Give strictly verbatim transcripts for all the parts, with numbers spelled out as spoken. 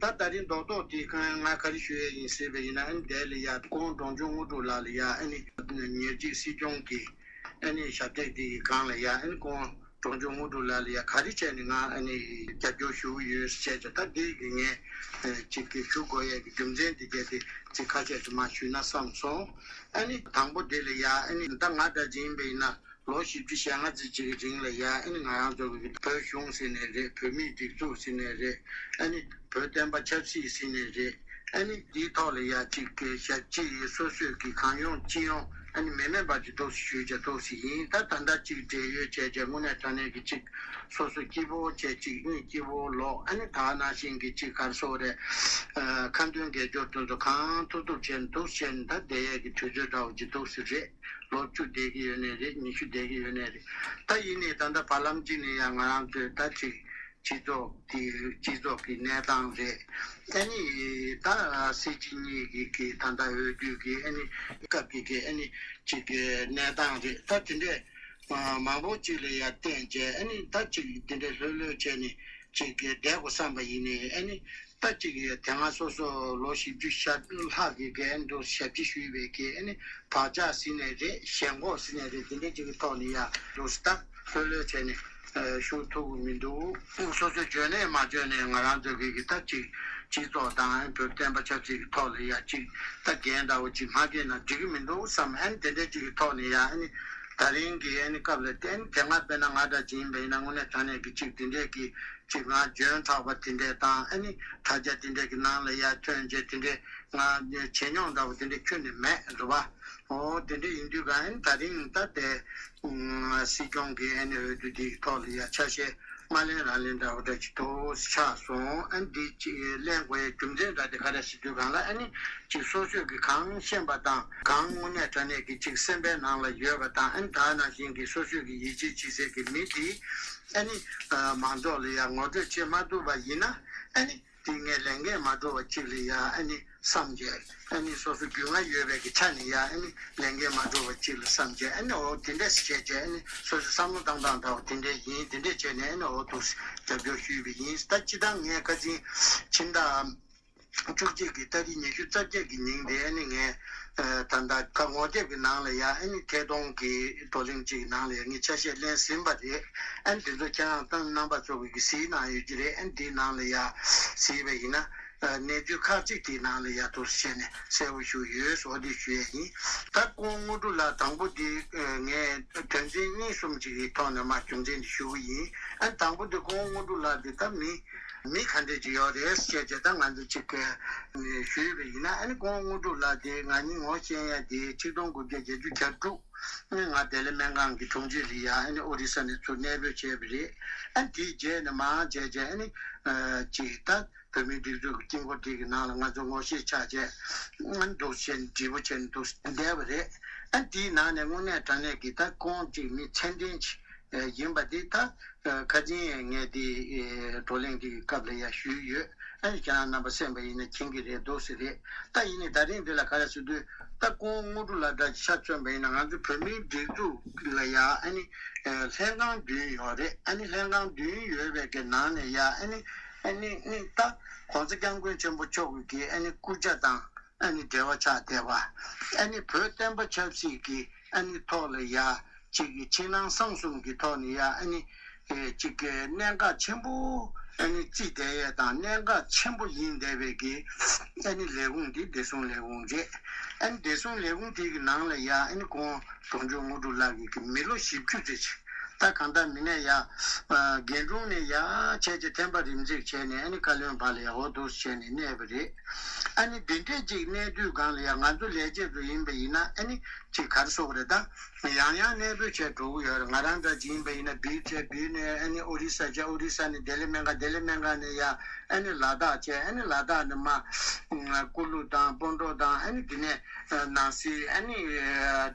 ད་ད་རིང་རྡོག་རྡོག་དེ་ང་ག་རེ་ཞུ་ཡས་ཡིན་ཟེར་བ་ཡིན་ན། ཨ་ནི་དེ་ལ་ཡ་སྐུ་ངོ་འབྲོང་ཆུང་དངོས་གྲུབ་ལགས་ལ་ཡ་ཨ་ནི་ཉེར་གཅིག་སྲིད་སྐྱོང་གི་ཨ་ནི་ཞབས་སྟེགས་དེ་གི་སྒང་ལ་ཡ་ཨ་ནི་སྐུ་ངོ་འབྲོང་ཆུང་དངོས་གྲུབ་ལགས་ལ་ཡ་ག་རེ་བྱས་ནས་ང་ཨ་ནི་རྒྱབ་སྐྱོར་ཞུ་གི་ཡོད་ཟེར་བྱས་ད་འདི་གི་ངས་ཅིག་གི་ཞུ་དགོས་ཡས་ཀྱི་རྒྱུ་མཚན་དེ་གས་དེ་ཅིག་ཁ་ཤས་དུ་མ་ཞུས་ན་བསམ་སོང་། ཨ་ནི་དང་པོ་དེ་ལ་ཡ་ཨ་ནི་ད་ང་འདྲ་ཅིག་ཡིན་པ་ཡིན་ན། ལོ་བཞི་བཅུ་ཞེ་ལྔ་ཙམ་ཅིག་གི་རིང་ལ་ཡ་ཨ་ནི་ང་རང་ཚོ་གི་བོད་གཞུང་ཟེར་ནའི་རེད། བོད་མིའི་སྒྲིག་འཛུགས་ཟེར་ནའི་རེད། ཨ་ནི་བོད་བསྟན་པ་ཆབ་སྲིད་ཟེར་ནའི་རེད། ཨ་ནི་འདིའི་ཐོག་ལ་ཡ་ཅིག་གི་ཞབས་ཕྱི་ཡི་སོ་སོའི་གི་གང་ཡོང་ཅི་ཡོང་ཨ་ནི་མི་དམན་པ་ཅིག་འདུག་ཞུས་བྱས་འདུག་ཟེར་ཡིན། ད་ད་ལྟ་ཅིག་འབྲེལ་ཡོད་བྱས་བྱས་དངོས་གནས་དྲང་གནས་ཀྱི་ཅིག་སོ་སོ་སྐྱིད་པོ་བྱས་ཅིག་གཉིད་སྐྱིད་པོ་ལོག་ཨ་ནི་ད་ནང་བཞིན་གི་ཅིག་ག་རེ་ཟེར་དགོས་རེད། ཁ་འདོན་དགེ་སྦྱོར་དེ་ཚོ་གང་ཐུབ་ཐུབ་བྱས་ནས་འདུག་བྱས་ནས་ད་བསྡད་ཡས་ཀྱི་དུས་ཚོད་འདྲ་བོ་ཅིག་འདུག་ཟེར་རེད། ལོ་བཅུ་བསྡད་ཀྱི་ཡོད་ནའི་རེད། ཉི་ཤུ་བསྡད་ཀྱི་ཡོད་ནའི་རེད། ད་ཡིན་ནའི་ད་ལྟ་བར་ལམ་གཅིག་ནས་ཡང་ང་རང་ཚོའི་ད་ཅིག་སྤྱི་ཚོགས་དེ་སྤྱི་ཚོགས་ཀྱི་གནས་སྟངས་རེད། ཨ་ནི་ད་སྲིད་སྤྱི་གཉིས་ཀྱི་གི་ད་ལྟ་འོས་བསྡུ་གི་ཨ་ནི་སྐབས་ཀྱི་གི་ཨ་ནི་ཅིག་གི་གནས་སྟངས་རེད། ད་དེ་འདྲས་མང་པོ་ཅིག་ལ་ཡ་བརྟེན་བྱས་ཨ་ནི་ད་ཅིག་དེ་འདྲས་ལྷོད་ལྷོད་བྱས་ནས་ཅིག་གི་བསྡད་དགོས་བསམ་པ་ཡིན་ནའི་ཨ་ནི། ད་ཅིག་དེ་སྔ་སོ་སོ་ལོ་བཞི་བཅུ་ཞེ་ལྷག་གི་གི་ཨ་ནི་འདུག་ཞབས་ཕྱི་ཞུས་པའི་གི་ཨ་ནི་བག་ཆགས་ཟེར་ནའི་རེད། ཞེན་ཁོག་ཟེར་ནའི་རེད། དེ་འདྲ་ཅིག་གི་ཐོག་ནས་ཡ་འདུག་ད་ལྷོད་ལྷོད་བྱས་ནས་ཞུ་ཐུབ་ཀྱི་མི་འདུག་སོ་སོས་འཇོན་ནའི་མ་འཇོན་ནའི་ང་རང་ཚོ་གི་གི་ད་ཅིག་སྤྱི་ཚོགས་དང་བོད་བསྟན་པ་ཆབ་སྲིད་ཀྱི་ཐོག་ལ་ཡ་ཅིག་ད་འགན་འདྲ་བོ་ཅིག་མ་འཁྱེར་ན་འགྲིག་གི་མི་འདུག་བསམ། ཨ་ནི་དེ་འདྲ་ཅིག་གི་ཐོག་ནས་ཡ་ཨ་ནི་ད་རིང་གི་ཨ་ནི་སྐབས་ལ་བརྟེན་དེ་སྔ་དཔེར་ན་ང་འདྲ་ཅིག་ཡིན་པ་ཡིན་ན་དངོས་གནས་དྲང་གནས་ཀྱི་ཅིག་དེ་འདྲས་ཀྱི་ཅིག་ང་འཇོན་ཐག་པ་དེ་འདྲས་དང་ཨ་ནི་དྲ་རྒྱ་དེ་འདྲས་ཀྱི་ནང་ལ་ཡར་ཐོན་རྗེས་དེ་འདྲས་ང་བྱེད་མྱོང་འདྲ་བོ་དེ་འདྲས་ཁྱོན་ནས་མེད་རེད་བ། འོ་དེ་འདྲས་ཡིན་དུས་ག་ཨ་ནི་ད་རིང་ད་དེ་སྲིད་སྐྱོང་གི་ཨ་ནི་འོས་བསྡུ་དེའི་ཐོག་ལ་ཡ་ཆ་ཤས་མ་ལེན་རང་ལེན་འདྲ་བོ་འདྲ་ཅིག་ཏུ་ཆགས་སོང་། ཨ་ནི་འདི་ཅིག་ལེན་དགོས་ཡའི་རྒྱུ་མཚན་འདྲ་དེ་ག་རེ་ཞིག་དུས་གང་ལ་ཨ་ནི་ཅིག་སོ་སོས་ཀྱི་གང་ཤེས་པ་དང་གང་དངོས་གནས་དྲང་གནས་ཀྱི་ཅིག་སེམས་པའི་ནང་ལ་ཡོད་པ་དང་ཨ་ནི་ད་ནང་བཞིན་གྱི་སོ་སོས་ཀྱི་ཡིད་ཆེས་བྱེད་སའི་གི་མི་དེ་ཨ་ནི་མང་ཚོགས་ལ་ཡང་ངོ་སྤྲོད་བྱེད་མ་ཐུབ་པ་ཡིན་ན་ཨ་ནི་དེ་ངས་ལས་འགན་མ་འགྲོ་བ་ཅིག་ལ་ཡང་ཨ་ནི་བསམ་བྱས་ཨ་ནི་སོ་སོ་རྒྱུས་མངའ་ཡོད་པའི་གི་ཆ་ནས་ཡང་ཨ་ནི་ལས་འགན་མ་འགྲོ་བ་ཅིག་ལ་བསམ་བྱས་ཨ་ནི་འོ་དེ་འདྲས་བྱས་བྱས་ཨ་ནི་སོ་སོའི་བསམ་བློ་བཏང་སྟངས་འདྲ་བོ་དེ་འདྲས་ཡིན། དེ་འདྲས་བྱས་ནས་ཨ་ནི་འོ་འདུག་རྒྱབ་སྐྱོར་ཞུས་པ་ཡིན། ད་སྤྱི་བཏང་ངས་ཁ་ཚིག་ཕྱི་ཟླ་བཅུ་གཅིག་གི་ཏ་རིག་ཉི་ཤུ་རྩ་བརྒྱད་ཀྱི་ཉིན་དེ་ཨ་ནི་ངས་ད་ལྟ་ཁ་ངོ་དེབ་ཀྱི་ནང་ལ་ཡ་ཨ་ནི་ཐད་གཏོང་གི་བགྲོ་གླེང་གཅིག་གི་ནང་ལ་ཡ་ངས་ཆ་ཤས་ལེན་ཟིན་པ་རེད། ཨ་ནི་དེ་ཚོ་ཁྱེད་རང་ཏང་རྣམ་པ་ཚོ་གི་གཟིགས་གནང་ཡོད་ཀྱི་རེད། ཨ་ནི་དེའི་ནང་ལ་ཡ་གཟིགས་པ་ཡིན་ན་གནས་ཚུལ་ཁག་ཅིག་དེའི་ནང་ལ་ཡ་འདུག་སེ་བྱས་ནས་གསལ་པོ་ཞུ་ཡོད་ཟེར་དེ་ཞུ་ཡས་ཡིན། ད་སྐུ་ངོ་དངོས་གྲུབ་ལགས་དང་པོ་དེ་ངས་དོན་ཚན་གཉིས་གསུམ་ཅིག་གི་ཐོག་ནས་མ་རྒྱུ་མཚན་དེ་ཞུ་གི་ཡིན། ཨ་ནི་དང་པོ་དེ་སྐུ་ངོ་དངོས་གྲུབ་ལགས་དེ་ད་མི། མི་ག་འདྲས་ཅིག་ཡོད་རེད་ཅེས་བྱས་ད་ང་ཚོ་གཅིག་གིས་ཞུས་པ་ཡིན་ན་ཨ་ནི་སྐུ་ངོ་དངོས་གྲུབ་ལགས་དེ་ང་གཉིས་ངོ་ཤེས་ཡ་དེ་ཆིག་སྟོང་དགུ་བརྒྱ་བརྒྱད་ཅུ་གྱ་དྲུག་ནི་ང་ལྡི་ལི་སྨན་ཁང་གི་དྲུང་ཆེ་ལ་ཡ་ཨ་ནི་ཨོ་རི་ས་ནས་ཚུར་གནས་སྤོས་བྱས་པ་རེད། ཨ་ནི་དེའི་རྗེས་ནས་མར་བྱས་བྱས་ཨ་ནི་ཅིག་ད་བོད་མིའི་སྒྲིག་འཛུགས་ཀྱི་དཀྱིལ་འཁོར་དེ་གི་ནང་ལ་ང་ཚོ་ངོ་ཤེས་ཆགས་བྱས་ཨ་ནི་འདུག་བྱས་ནས་འདྲིས་པོ་བྱས་ནས་འདུག་བསྡད་པ་རེད། ཨ་ནི་དེའི་ནང་ནས་དངོས་གནས་དྲང་གནས་ཀྱི་ད་ཁོང་ཅིག་མི་མཚན་ལྡན་ཅིག་ཡིན་པ་འདི་ད་ཁ་སང་ངས་འདི་བགྲོ་གླེང་གི་སྐབས་ལ་ཡང་ཞུས་ཡོད། ཨ་ནི་ཁྱེད་རང་རྣམ་པ་གསན་པ་ཡིན་ན་མཁྱེན་གྱི་རེད་འདུག་ཟེར་རེད། ད་ཡིན་ནའི་ད་རིང་འདི་ལ་ག་རེ་ཟེར་དུས་ད་སྐུ་ངོ་དངོས་གྲུབ་ལགས་འདྲ་ཅིག་ཆ་མཚོན་པ་ཡིན་ན་ང་ཚོ་བོད་མིའི་སྒྲིག་འཛུགས་ལ་ཡང་ཨ་ནི་ལྷན་ཁང་བདུན་ཡོད་རེད། ཨ་ནི་ལྷན་ཁང་བདུན་ཡོད་པའི་གི་ནང་ནས་ཡང་ཨ་ནི་ཨ་ནི་ནི་ད་༸གོང་ས་༸སྐྱབས་མགོན་ཆེན་པོ་མཆོག་གི་ཨ་ནི་སྐུ་ཕྱྭ་དང་། ཨ་ནི་འབྲེལ་བ་ཆགས་བསྡད་པ། ཨ་ནི་བོད་བསྟན་པ་ཆབ་སྲིད་ཀྱི་ཨ་ནི་ཐོག་ལ་ཡ་གཅིག་གི་ཕྱི་ནང་གསང་གསུམ་གྱི་ཐོག་ནས་ཡ་ཨ་ནི་ཨེ་གཅིག་གི་གནད་འགག་ཆེན་པོ་ཨ་ནི་བརྩིས་བསྡད་ཡས་དང་གནད་འགག་ཆེན་པོ་ཡིན་བསྡད་པའི་གི་ཨ་ནི་ལས་ཁུངས་འདི་བདེ་སྲུང་ལས་ཁུངས་རེད། ཨ་ནི་བདེ་སྲུང་ལས་ཁུངས་དེ་གི་ནང་ལ་ཡ་ཨ་ནི་ཁོང་དོན་གཅོད་དངོས་གྲུབ་ལགས་ཀྱི་གི་མི་ལོ་བཞི་བཅུ་ཙམ་ཅིག་ད་གང་ལྟར་མི་སྣ་ཡ། རྒན་དྲུང་ནས་ཡ་བྱས་རྗེས་ཐེམ་པ་རིམ་འཛེགས་བྱས་ནས་ཨ་ནི་བཀའ་བློན་བར་ལ་ཡ་འོ་འདུག་བྱས་ནས་གནས་པ་རེད། ཨ་ནི་འདི་འདྲས་ཅིག་གནས་དུས་སྒང་ལ་ཡ་ང་ཚོ་ལས་བྱེད་ཚོ་ཡིན་པ་ཡིན་ན་ཨ་ནི་ཅིག་ག་རེ་ཟེར་དགོས་རེད་ད། ཡང་ཡང་གནས་སྤོས་བྱས་འགྲོ་གི་ཡོད་རེད། ང་རང་འདྲ་ཅིག་ཡིན་པ་ཡིན་ན་བིའུ་བྱས་བིའུ་ནས་ཨ་ནི་ཨོ་རི་ས་བྱས་ཨོ་རི་ས་ནས་ལྡི་ལི་སྨན་ཁང་ལྡི་ལི་སྨན་ཁང་ནས་ཡ་ཨ་ནི་ལ་དྭགས་བྱས་ཨ་ནི་ལ་དྭགས་ནས་མར་ཀུ་ལུ་དང་སྤོན་གྲོགས་དང་ཨ་ནི་དེ་ནས་ནང་སྲིད་ཨ་ནི་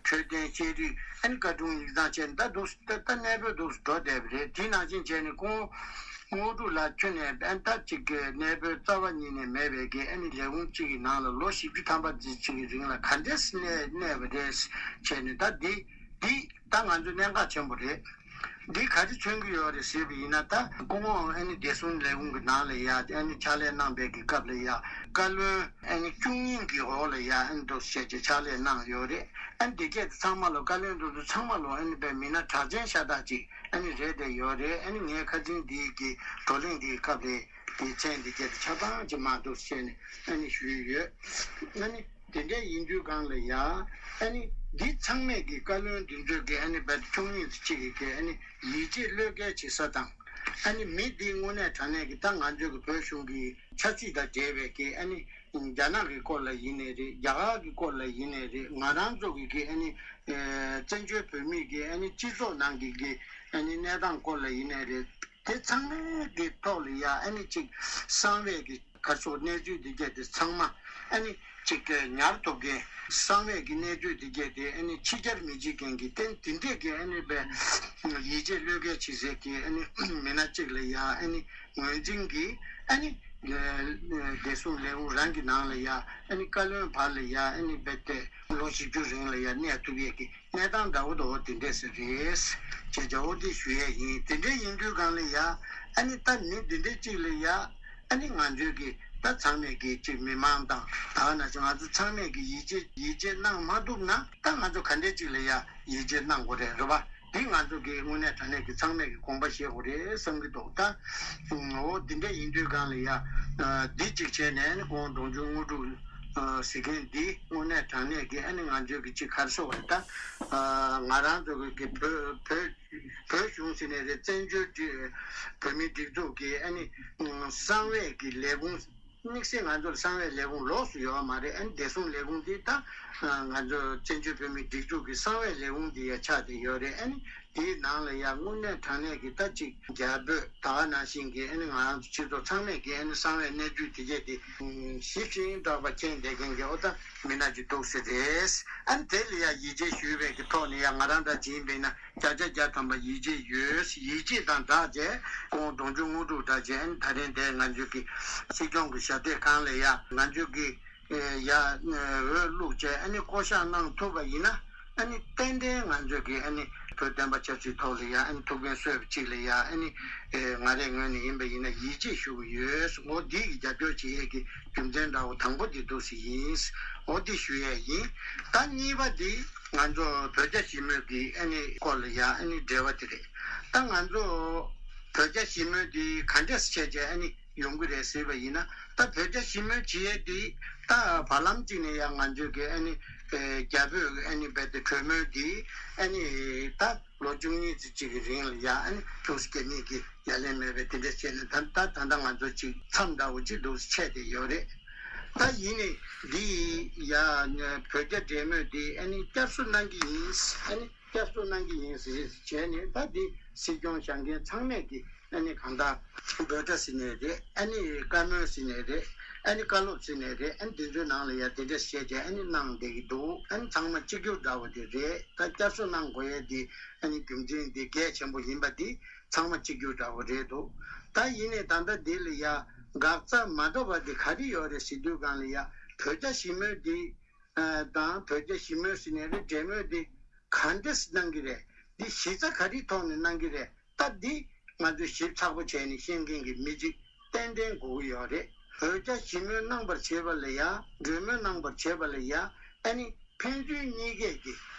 འཕྲོད་བསྟེན་ཤེས་རིག་ཨ་ནི་བཀའ་དྲུང་ཡིག་ཚང་བྱས་ནས་ད་འདུག་ད་ད་གནས་སྤོས་འདུག་འགྲོ་བསྡད་པ་རེད། དེ་ནང་བཞིན་བྱས་ནས་ཁོང་དངོས་གྲུབ་ལགས་ཁྱོན་ནས་ཨ་ནི་ད་ཅིག་གི་གནས་སྤོས་རྩ་བ་ཉིད་ནས་མེད་པའི་གི་ཨ་ནི་ལས་ཁུངས་གཅིག་གི་ནང་ལ་ལོ་བཞི་བཅུ་ཐམ་པ་ཙམ་ཅིག་གི་རིང་ལ་ག་འདྲས་སེ་གནས་གནས་པ་རེད་བྱས་ནས་ད་འདི་འདི་ད་ང་ཚོའི་གནད་འགག་ཆེན་པོ་རེད། འདི་ག་རེ་མཚོན་གྱི་ཡོད་རེད་ཟེར་བ་ཡིན་ན། ད་སྐུ་ངོ་ཨ་ནི་བདེ་སྲུང་ལས་ཁུངས་ཀྱི་ནང་ལ་ཡ་ཨ་ནི་ཕྱག་ལས་གནང་པའི་གི་སྐབས་ལ་ཡ་བཀའ་བློན་ཨ་ནི་བཅུ་གཉིས་ཀྱི་འོག་ལ་ཡ་ཨ་ནི་འདུག་བྱས་བྱས་ཕྱག་ལས་གནང་ཡོད་རེད། ཨ་ནི་འདི་གས་དེ་ཚང་མ་ལ་བཀའ་བློན་དེ་ཚོ་ཚང་མ་ལ་ཨ་ནི་དཔེ་མི་སྣ་གྲགས་ཅན་ཤ་སྟག་ཅིག་ཨ་ནི་རེད་བསྡད་ཡོད་རེད། ཨ་ནི་ངའི་ཁ་སང་འདིའི་གི་བགྲོ་གླེང་འདིའི་སྐབས་ལ་དེའི་མཚན་འདི་གས་དེ་ཆ་ཚང་ཅིག་མར་འདུག་བྱས་ནས་ཨ་ནི་ཞུས་ཡོད། ཨ་ནི། དེ་འདྲ་ཡིན་དུས་སྒང་ལ་ཡ། ཨ་ནི་འདི་ཚང་མས་ཀྱི་བཀའ་བློན་འདི་ཚོས་ཀྱི་ཨ་ནི་བེད་ཆུང་ཉིད་ཅིག་གིས་ཀྱི་ཨ་ནི་ཡིད་ཆེས་བློས་འགེལ་བྱེད་ས་དང་། ཨ་ནི་མི་འདི་དངོས་གནས་དྲང་གནས་ཀྱི་ད་ང་ཚོའི་གི་བོད་གཞུང་གི་ཆབ་སྲིད་དང་འབྲེལ་བའི་ཀྱི་ཨ་ནི་རྒྱ་ནག་གི་སྐོར་ལ་ཡིན་ནའི་རེད། རྒྱ་གར་གི་སྐོར་ལ་ཡིན་ནའི་རེད། ང་རང་ཚོ་གི་ཀྱི་ཨ་ནི་བཙན་བྱོལ་བོད་མིའི་ཀྱི་ཨ་ནི་སྤྱི་ཚོགས་ནང་གི་ཀྱི་ཨ་ནི་གནས་སྟངས་སྐོར་ལ་ཡིན་ནའི་རེད། དེ་ཚང་མའི་གི་ཐོག་ལ་ཡ་ཨ་ནི་ཅིག་གསང་བའི་གི་ག་སོགས་གནས་ཚུལ་འདི་གས་དེ་ཚང་མ་ཨ་ནི་ཅིག་གི་ཉར་ཐུབ་མཁན། གསང་བའི་གི་གནས་ཚུལ་འདི་གས་དེ་ཨ་ནི་ཕྱི་གྱར་མི་བྱེད་མཁན་གྱི་རྟེན་དེ་འདྲས་ཀྱི་ཨ་ནི་བས་ཡིད་ཆེས་བློས་འགེལ་བྱེད་སའི་གི་ཨ་ནི་མི་སྣ་གཅིག་ལ་ཡ་ཨ་ནི་ངོས་འཛིན་གྱིས་ཨ་ནི་བདེ་སྲུང་ལས་ཁུངས་རང་གི་ནང་ལ་ཡ་ཨ་ནི་བཀའ་བློན་བར་ལ་ཡ་ཨ་ནི་བས་དེ་ལོ་བཞི་བཅུ་རིང་ལ་ཡ་གནས་ཐུབ་ཡས་ཀྱི་གནས་སྟངས་འདྲ་བོ་འདྲ་བོ་དེ་འདྲས་སུ་རེད། ཅེས་ཀྱང་འོ་དེ་ཞུ་ཡས་ཡིན། དེ་འདྲས་ཡིན་དུས་སྒང་ལ་ཡ་ཨ་ནི་ད་མི་འདི་འདྲས་གཅིག་ལ་ཡ་ཨ་ནི་ང་ཚོའི་གི་ད་ཚང་མས་གི་གཅིག་མི་མང་དང་ད་ག་ནང་བཞིན་ང་ཚོ་ཚང་མས་གི་ཡིད་ཆེས་ཡིད་ཆེས་གནང་མ་ཐུབ་ན་ད་ང་ཚོ་ག་འདྲས་གཅིག་ལ་ཡ་ཡིད་ཆེས་གནང་དགོས་རེད། རེད་པ། འདི་ང་ཚོ་གི་དངོས་གནས་དྲང་གནས་ཀྱི་ཚང་མས་ཀྱི་དགོངས་པ་བཞེས་དགོས་རེད་བསམ་གྱི་འདུག་ད་འོ་འདི་འདྲ་ཡིན་དུས་སྒང་ལ་ཡ་འདི་གཅིག་བྱས་ནས་ནི་ཁོང་འབྲོང་ཆུང་དངོས་གྲུབ་ཟེར་མཁན་འདི་དངོས་གནས་དྲང་གནས་ཀྱི་ཨ་ནི་ང་ཚོའི་གི་གཅིག་ག་རེ་ཟེར་དགོས་རེད། ད་ང་རང་ཚོ་གི་བོད་བོད་བོད་གཞུང་ཟེར་ནའི་རེད། བཙན་བྱོལ་སྒྲིག་བོད་མིའི་སྒྲིག་འཛུགས་ཀྱི་ཨ་ནི་གསང་བའི་གི་ལས་ཁུངས། དམིགས་བསལ་ང་ཚོར་གསང་བའི་ལས་ཁུངས་ལོགས་སུ་ཡོད་མ་རེད། ཨ་ནི་བདེ་སྲུང་ལས་ཁུངས་འདི་ད་ང་ཚོ་བཙན་བྱོལ་བོད་མིའི་སྒྲིག་འཛུགས་ཀྱི་གསང་བའི་ལས་ཁུངས་འདི་ཡང་ཆགས་བསྡད་ཡོད་རེད། ཨ་ནི་དེའི་ནང་ལ་ཡང་དངོས་གནས་དྲང་གནས་ཀྱི་ད་ཅིག་རྒྱ་བོད་ད་ག་ནང་བཞིན་གྱི་ཨ་ནི་ང་རང་ཚོ་སྤྱི་ཚོགས་ཚང་མས་ཀྱི་ཨ་ནི་གསང་བའི་གནས་ཚུལ་དེ་གས་དེ་ཞིབ་ཅིང་དྲག་པ་མཁྱེན་བསྡད་མཁན་གྱི་ཨོ་ད་མི་སྣ་ཅིག་འདུག་ཟེར་རེད། ཨ་ནི་དེ་ལ་ཡང་ཡིད་ཆེས་ཞུས་པའི་གི་ཐོག་ནས་ཡང་ང་རང་འདྲ་ཅིག་ཡིན་པས་ན། བརྒྱ་ཆ་བརྒྱ་ཐམ་པ་ཡིད་ཆེས་ཡོད། ཡིད་ཆེས་དང་སྦྲགས་བྱས་ཁོང་འབྲོང་ཆུང་དངོས་གྲུབ་འདྲ་བྱས་ཨ་ནི་ད་རིང་དེ་ང་ཚོའི་གི་སྲིད་སྐྱོང་གི་ཞབས་སྟེགས་ཁང་ལ་ཡ་ང་ཚོའི་གི་ཡ་འོས་བླུགས་བྱས་ཨ་ནི་བསྐོ་གཞག་གནང་ཐུབ་པ་ཡིན་ན་ཨ་ནི་ཏན་ཏན་ང་ཚོའི་གི་ཨ་ནི་བོད་བསྟན་པ་ཆབ་སྲིད་ཐོག་ལ་ཡ་ཨ་ནི་ཐུགས་ཕན་གསོས་པ་ཅིག་ལ་ཡ་ཨ་ནི་ང་རའི་ངོས་ནས་ཡིན་པ་ཡིན་ན་ཡིད་ཆེས་ཞུ་གི་ཡོད། འོ་འདི་གི་རྒྱབ་སྐྱོར་བྱེད་ཡས་གི་རྒྱུ་མཚན་འདྲ་བོ་དང་པོ་འདི་འདུག་སེ་ཡིན། འོ་འདི་ཞུ་ཡས་ཡིན། ད་གཉིས་པ་འདི། ང་ཚོ་བོད་རྒྱ་ཞི་མོལ་གྱི་ཨ་ནི་སྐོར་ལ་ཡ་ཨ་ནི་འབྲེལ་བ་དེ་རེད། ད་ང་ཚོ་བོད་རྒྱ་ཞི་མོལ་འདི་ག་འདྲས་བྱས་བྱས་ཨ་ནི་ཡོང་གི་རེད་ཟེར་བ་ཡིན་ན། ད་བོད་རྒྱ་ཞི་མོལ་བྱེད་ཡས་འདི་ད་བར་ལམ་གཅིག་ནས་ཡ་ང་ཚོའི་གི་ཨ་ནི་རྒྱ་བོད་ཨ་ནི་རྦད་དེ་གྲོས་མོལ་འདི་ཨ་ནི་ད་ལོ་བཅུ་གཉིས་ཙམ་ཅིག་གི་རིང་ལ་ཡ་ཨ་ནི་ཐུགས་སུ་སྐྱེ་མེད་ཀྱི་ཡ་ལན་མེད་པའི་དེ་འདྲ་བྱས་ནས་ད་ད་ད་ལྟ་ང་ཚོ་ཅིག་མཚམས་འདྲ་བོ་ཅིག་འདུག་སེ་ཆད་དེ་ཡོད་རེད། ད་ཡིན་ནའི་འདི་ཡ་བོད་རྒྱ་འབྲེལ་མོལ་འདི་ཨ་ནི་བསྐྱར་གསོ་གནང་གི་ཡིན། ཨ་ནི་བསྐྱར་གསོ་གནང་གི་ཡིན་ཟེར་བྱས་ནས་ད་འདི་སྲིད་སྐྱོང་བཞེངས་མཁན་ཚང་མས་ཀྱི་ཨ་ནི་གང་ལྟར་འབོད་སྒྲ་ཟེར་ནའི་རེད། ཨ་ནི་བཀའ་མོལ་ཟེར་ནའི་རེད། ཨ་ནི་བཀའ་སློབ་ཟེར་ནའི་རེད། ཨ་ནི་འདི་ཚོའི་ནང་ལ་ཡ་དེ་འདྲ་བཤད་བྱས་ཨ་ནི་གནང་བསྡད་ཀྱི་འདུག་ཨ་ནི་ཚང་མ་གཅིག་གྱུར་འདྲ་བོ་དེ་རེད། ད་བསྐྱར་གསོ་གནང་དགོས་ཡས་འདི་ཨ་ནི་རྒྱུ་མཚན་འདི་གལ་ཆེན་པོ་ཡིན་པ་འདི་ཚང་མ་གཅིག་གྱུར་འདྲ་བོ་རེད་འདུག་ད་ཡིན་ནའི་ད་ལྟ་འདི་ལ་ཡ་འགག་རྩ་མ་འདྲ་བ་འདི་ག་རེ་ཡོད་རེད་ཟེར་དུས་སྒང་ལ་ཡ་བོད་རྒྱ་ཞི་མོལ་འདི་དང་བོད་རྒྱ་ཞི་མོལ་ཟེར་ནའི་རེད། འབྲེལ་མོལ་འདི་ག་འདྲས་གནང་གི་རེད། འདི་གཞི་རྩ་ག་རེའི་ཐོག་ནས་གནང་གི་རེད། ད་འདི་ང་ཚོས་ཞིབ་ཚགས་པོ་བྱས་ནས་ཤེས་མཁན་གྱི་མི་གཅིག་ཏན་ཏན་དགོས་ཀྱི་ཡོད་རེད། བོད་རྒྱ་ཞི་མོལ་གནང་པར་བྱེད་པ་ལ་ཡ། གྲོས་མོལ་གནང་པར་བྱེད་པ་ལ་ཡ། ཨ་ནི་ཕན་ཚུན་གཉིས་ཀས་ཀྱི་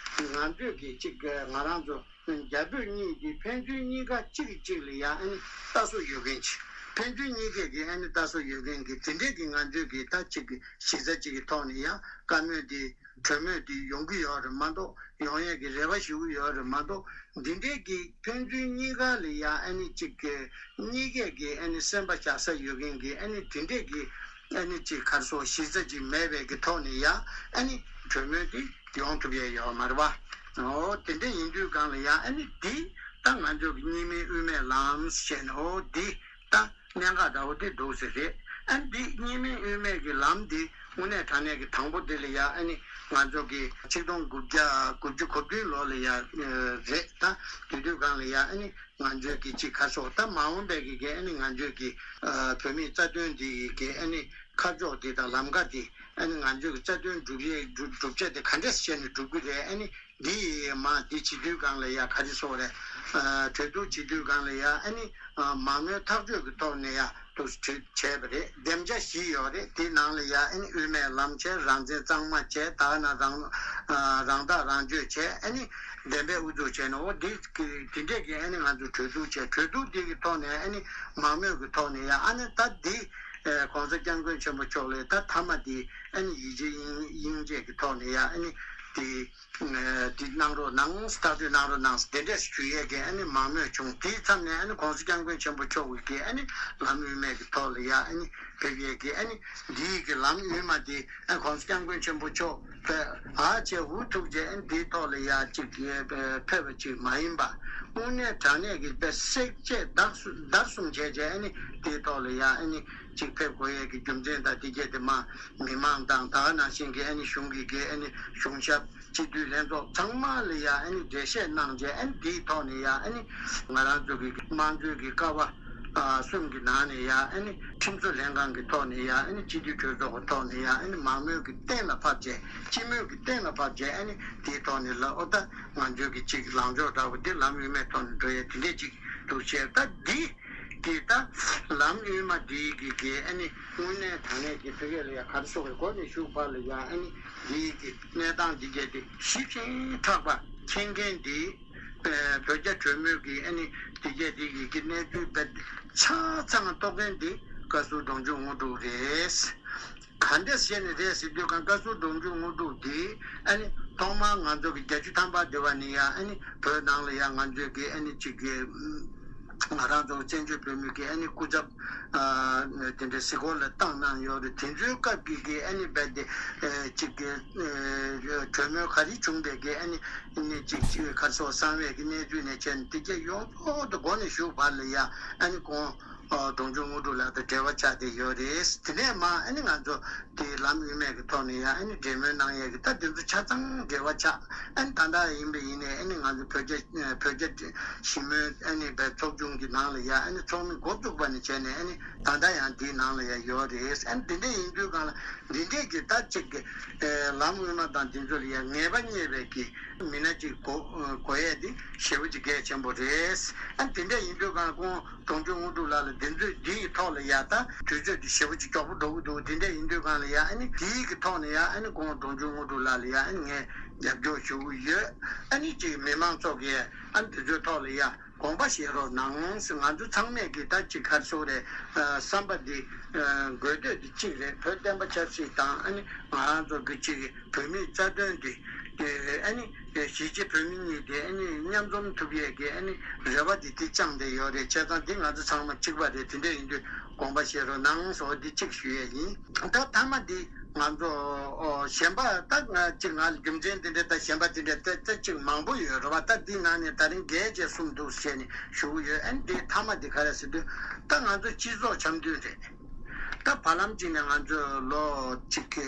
ང་ཚོས་ཀྱི་གཅིག་ང་རང་ཚོ་རྒྱ་བོད་གཉིས་ཀྱི་ཕན་ཚུན་གཉིས་ཀ་གཅིག་གིས་གཅིག་ལ་ཡ་ཨ་ནི་ལྟ་སྲོལ་ཡོད་མཁན་ཅིག་ཕན་ཚུན་གཉིས་ཀས་ཀྱི་ཨ་ནི་ལྟ་སྲོལ་ཡོད་མཁན་གྱི་དེ་འདྲས་ཀྱི་ང་ཚོས་ཀྱི་ད་གཅིག་གི་གཞི་རྩ་གཅིག་གི་ཐོག་ནས་ཡ་བཀའ་མོལ་འདི། གྲོས་མོལ་འདི་ཡོང་གི་ཡོད་རེད་མ་གཏོགས། ཡོང་ཡས་ཀྱི་རེ་བ་ཞུ་གི་ཡོད་རེད་མ་གཏོགས། འདི་འདྲས་ཀྱི་ཕན་ཚུན་གཉིས་ཀ་ལ་ཡ་ཨ་ནི་གཅིག་གི་གཉིས་ཀས་ཀྱི་ཨ་ནི་སེམས་པ་བཞག་ས་ཡོད་མཁན་གྱི་ཨ་ནི་དེ་འདྲས་ཀྱི་ཨ་ནི་གཅིག་ག་རེ་ཟེར་གཞི་རྩ་གཅིག་མེད་པའི་གི་ཐོག་ནས་ཡ་ཨ་ནི་གྲོས་མོལ་འདི་ཡོང་ཐུབ་ཡས་ཡོད་མ་རེད་པ། འོ་དེ་འདྲས་ཡིན་དུས་སྒང་ལ་ཡ་ཨ་ནི་འདི་ད་ང་ཚོ་གི་གཉིས་སྨན་དབུ་མའི་ལམ་ཞེས་ནས་འོ་འདི་ད། གནད་འགག་འདྲ་བོ་དེ་འདུག་ཟེར་རེད། ཨ་ནི་འདི་གཉིས་སྨན་དབུ་མའི་གི་ལམ་འདི་དངོས་གནས་དྲང་གནས་ཀྱི་དང་པོ་འདི་ལ་ཡ་ཨ་ནི་ང་ཚོ་གི་ཆིག་སྟོང་དགུ་བརྒྱ་དགུ་བཅུ་གོ་བདུན་ལོ་ལ་ཡ་རེད། ད་དེ་དུས་སྒང་ལ་ཡ་ཨ་ནི་ང་ཚོའི་གི་གཅིག་ག་རེ་ཟེར་ད་མ་འོངས་པའི་གི་གི་ཨ་ནི་ང་ཚོའི་གི་བོད་མིའི་རྩ་དོན་འདི་ཡི་གི་ཨ་ནི་ཁ་ཕྱོགས་འདི་དང་ལམ་ཁ་འདི་ཨ་ནི་ང་ཚོའི་གི་རྩ་དོན་སྒྲུབ་ཡས་སྒྲུབ་བྱ་དེ་ག་འདྲས་བྱས་ནས་སྒྲུབ་གི་རེད། ཨ་ནི། འདི་ཡིས་མ་འདི་བྱེད་དུས་སྒང་ལ་ཡ་ག་རེ་ཟེར་རེད། གྲོས་བསྡུར་བྱེད་དུས་སྒང་ལ་ཡ་ཨ་ནི་མང་མོས་ཐག་གཅོད་ཀྱི་ཐོག་ནས་ཡ་འདུག་གྲོས་བྱས་པ་རེད། བདེ་འཇགས་བཞི་ཡོད་རེད། དེའི་ནང་ལ་ཡ་ཨ་ནི་དབུ་མའི་ལམ་བྱས། རང་བཙན་གཙང་མ་བྱས། ད་ན་རང་རང་ཐག་རང་གཅོད་བྱས། ཨ་ནི་བདེན་པའི་ཨུ་ཚུགས་བྱས་ནས་འོ་དེ་དེ་འདྲས་ཀྱི་ཨ་ནི་ང་ཚོ་གྲོས་བསྡུར་བྱས། གྲོས་བསྡུར་དེ་གི་ཐོག་ནས་ཨ་ནི་མང་མོས་ཀྱི་ཐོག་ནས་ཡ་ཨ་ནི་ད་འདི་༸གོང་ས་༸སྐྱབས་མགོན་ཆེན་པོ་མཆོག་ལ་ད་མཐའ་མ་དེ་ཨ་ནི་ཡིད་ཆེས་དབྱིངས་དབྱིངས་དཔྱད་ཀྱི་ཐོག་ནས་ཡ་ཨ་ནི་དེ། འདི་གནང་རོགས་གནང་། ཐག་གཅོད་གནང་རོགས་གནང་། དེ་འདྲས་ཞུ་ཡས་ཀྱི་ཨ་ནི་མང་མོས་བྱུང་། དེའི་མཚམས་ནས་ཨ་ནི་༸གོང་ས་༸སྐྱབས་མགོན་ཆེན་པོ་མཆོག་གི་ཨ་ནི་ལམ་དབུ་མའི་གི་ཐོག་ལ་ཡ་ཨ་ནི་ཕེབས་ཡས་ཀྱི་ཨ་ནི་འདིའི་གི་ལམ་དབུ་མ་དེ་༸གོང་ས་༸སྐྱབས་མགོན་ཆེན་པོ་མཆོག་པས་ཨ་ཅེ་འུ་ཐུག་རྗེས་ཨ་ནི་དེའི་ཐོག་ལ་ཡ་གཅིག་ཕེབས་པ་གཅིག་མ་ཡིན་པ། དངོས་གནས་དྲང་གནས་ཀྱི་དཔེ་བསྲེག་བཅད་བརྡར་གསུམ་བརྡར་གསུམ་བྱས་རྗེས་ཨ་ནི་དེའི་ཐོག་ལ་ཡ་ཨ་ནི་གཅིག་ཕེབས་དགོས་ཡས་ཀྱི་རྒྱུ་མཚན་དང་དེ་གྱད་དེ་མ་མི་མང་དང་ད་ག་ནང་བཞིན་གྱི་ཨ་ནི་གཞུང་གི་གི་ཨ་ནི་གཞུང་ཞབས། སྤྱི་འཐུས་ལྷན་ཚོགས་ཚང་མ་ལ་ཡ་ཨ་ནི་འགྲེལ་བཤད་གནང་རྗེས་ཨ་ནི་དེའི་ཐོག་ནས་ཡ་ཨ་ནི་ང་རང་ཚོ་གི་དམངས་གཙོའི་གི་ཀ་བ་གསུམ་གི་ནང་ནས་ཡ་ཨ་ནི་ཁྲིམས་བཟོ་ལྷན་ཁང་གི་ཐོག་ནས་ཡ་ཨ་ནི་སྤྱི་འཐུས་གྲོས་ཚོགས་ཀྱི་ཐོག་ནས་ཡ་ཨ་ནི་མང་མོས་ཀྱི་གཏན་ལ་ཕབ་རྗེས་སྤྱི་མོས་ཀྱི་གཏན་ལ་ཕབ་རྗེས་ཨ་ནི་དེའི་ཐོག་ནས་ལ་ཨོ་ད་ང་ཚོའི་གི་གཅིག་ལངས་ཕྱོགས་འདྲ་བོ་དེ་ལམ་དབུ་མའི་ཐོག་ནས་འགྲོ་ཡ་དེ་འདྲས་གཅིག་འདུག་བྱས། ད་འདི་གི་ད་ལམ་དབུ་མ་འདི་གི་གི་ཨ་ནི་དངོས་གནས་དྲང་གནས་ཀྱི་ཕ་གི་ལ་ཡ་ག་རེ་ཟེར་དགོས་རེད། གོ་ནས་ཞུགས་པ་ལ་ཡ་ཨ་ནི་འདི་གི་གནས་སྟངས་འདི་གས་དེ་ཞིབ་ཅིང་ཕྲག་པ་མཁྱེན་མཁན་འདི་བོད་རྒྱ་གྲོས་མོལ་གྱི་ཨ་ནི་འདི་གས་འདི་གི་གི་གནས་ཚུལ་དཔེ་ཆ་ཚང་རྟོགས་མཁན་འདི་བཀའ་ཟུར་འབྲོང་ཆུང་དངོས་གྲུབ་རེད། ག་འདྲས་བཤད་ནས་རེད་ཟེར་དུས་གང་བཀའ་ཟུར་འབྲོང་ཆུང་དངོས་གྲུབ་འདི་ཨ་ནི་ཐོག་མར་ང་ཚོ་གི་བརྒྱད་ཅུ་ཐམ་པ་དེ་བ་ནི་ཡ་ཨ་ནི་བོད་ནང་ལ་ཡ་ང་ཚོའི་གི་ཨ་ནི་གཅིག་གི་ང་རང་ཚོ་བཙན་བྱོལ་བོད་མི་གི་ཨ་ནི་སྐུ་ཚབ་དེ་འདྲ་གཟིགས་སྐོར་ལ་བཏང་གནང་ཡོད་རེད། དེ་ཚོའི་སྐབས་ཀྱི་གི་ཨ་ནི་རྦད་དེ་གཅིག་གི་གྲོས་མོལ་ག་རེ་བྱུང་བའི་གི་ཨ་ནི་ཨ་ནི་གཅིག་གཅིག་ག་རེ་ཟེར་གསང་བའི་གི་གནས་ཚུལ་ནས་བྱས་ནས་དེ་གས་ཡོངས་རྫོགས་དུ་མགོ་ནས་མཇུག་བར་ལ་ཡ་ཨ་ནི་ཁོང་འབྲོང་ཆུང་དངོས་གྲུབ་ལགས་དང་འབྲེལ་བ་ཆགས་བསྡད་ཡོད་རེད། དེ་ནས་མ་ཨ་ནི་ང་ཚོ་དེའི་ལམ་དབུ་མའི་གི་ཐོག་ནས་ཡང་ཨ་ནི་འབྲེལ་མོལ་གནང་ཡས་ཀྱི་ད་དེ་ཚོ་ཆ་ཚང་འབྲེལ་བ་ཆགས། ཨ་ནི་ད་ལྟ་ཡིན་པ་ཡིན་ནའི་ཨ་ནི་ང་ཚོ་བོད་རྒྱ་བོད་རྒྱ་ཞི་མོལ་ཨ་ནི་བའི་ཚོགས་ཆུང་གི་ནང་ལ་ཡ་ཨ་ནི་ཚོགས་མི་འགོ་བཙུགས་པ་ནས་བྱས་ནས་ཨ་ནི་ད་ལྟ་ཡང་དེའི་ནང་ལ་ཡ་ཡོད་རེད། ཨ་ནི་དེ་འདྲ་ཡིན་དུས་གང་ལ་འདི་འདྲས་ཀྱི་ད་ཅིག་གི་ལམ་དབུ་མ་དང་དེ་ཚོ་ལ་ཡ་ངེས་པ་རྙེད་པའི་གི་མི་སྣ་གཅིག་དགོས་དགོས་ཡས་དེ་ཞེ་པོ་ཅིག་གལ་ཆེན་པོ་རེད། ཨ་དེ་འདྲ་ཡིན་དུས་གང་ཁོང་འབྲོང་ཆུང་དངོས་གྲུབ་ལགས་ལ་འདི་ཚོས་འདི་ཡི་ཐོག་ལ་ཡ་ད་དུས་ཚོད་དེ་ཞེ་པོ་ཅིག་མགྱོགས་པོ་འགྲོ་གི་འདུག་དེ་འདྲ་ཡིན་དུས་གང་ལ་ཡ་ཨ་ནི་དེའི་གི་ཐོག་ནས་ཡ་ཨ་ནི་ཁོང་འབྲོང་ཆུང་དངོས་གྲུབ་ལགས་ལ་ཡ་ཨ་ནི་ངས་རྒྱབ་སྐྱོར་ཞུ་གི་ཡོད། ཨ་ནི་ཅིག་མི་མང་ཚོ་གིས་ཨ་ནི་དེ་ཚོའི་ཐོག་ལ་ཡ་དགོངས་པ་བཞེས་རོགས་གནང་ཟེར། ང་ཚོ་ཚང་མས་ཀྱི་ད་ཅིག་ག་རེ་ཟེར་རེད། བསམ་པ་འདི་དགོས་འདོད་འདི་གཅིག་རེད། བོད་བསྟན་པ་ཆབ་སྲིད་དང་ཨ་ནི་ང་རང་ཚོ་གི་ཅིག་བོད་མིའི་རྩ་དོན་དེ་ཨ་ནི་གཞིས་བྱེས་བོད་མི་གཉིས་དེ་ཨ་ནི་མཉམ་འཛོམས་ཐུབ་ཡས་ཀྱི་ཨ་ནི་རེ་བ་དེ་དེ་བཅངས་བསྡད་ཡོད་རེད། བྱས་ཙང་འདི་ང་ཚོ་ཚང་མ་གཅིག་པ་རེད། དེ་འདྲ་ཡིན་དུས་དགོངས་པ་བཞེས་རོགས་གནང་ཟེར་འདི་གཅིག་ཞུ་ཡས་ཡིན། ད་མཐའ་མ་འདི་ང་ཚོ་གཞན་པ་ད་ང་གཅིག་ང་ལ་རྒྱུ་མཚན་དེ་འདྲ་ད་གཞན་པ་དེ་འདྲ་ད་ད་གཅིག་མང་པོ་ཡོད་རེད་བ། ད་འདི་ནང་ནས་ད་རིང་བརྒྱད་ཅེས་གསུམ་འདུག་བྱས་ནས་ཞུ་གི་ཡོད། ཨ་ནི་འདི་མཐའ་མ་འདི་ག་རེ་ཟེར་དུས་ད་ང་ཚོ་སྤྱི་ཚོགས་འཆམ་མཐུན་རེད། ད་བར་ལམ་གཅིག་ནས་ང་ཚོས་ལོ་གཅིག་གི་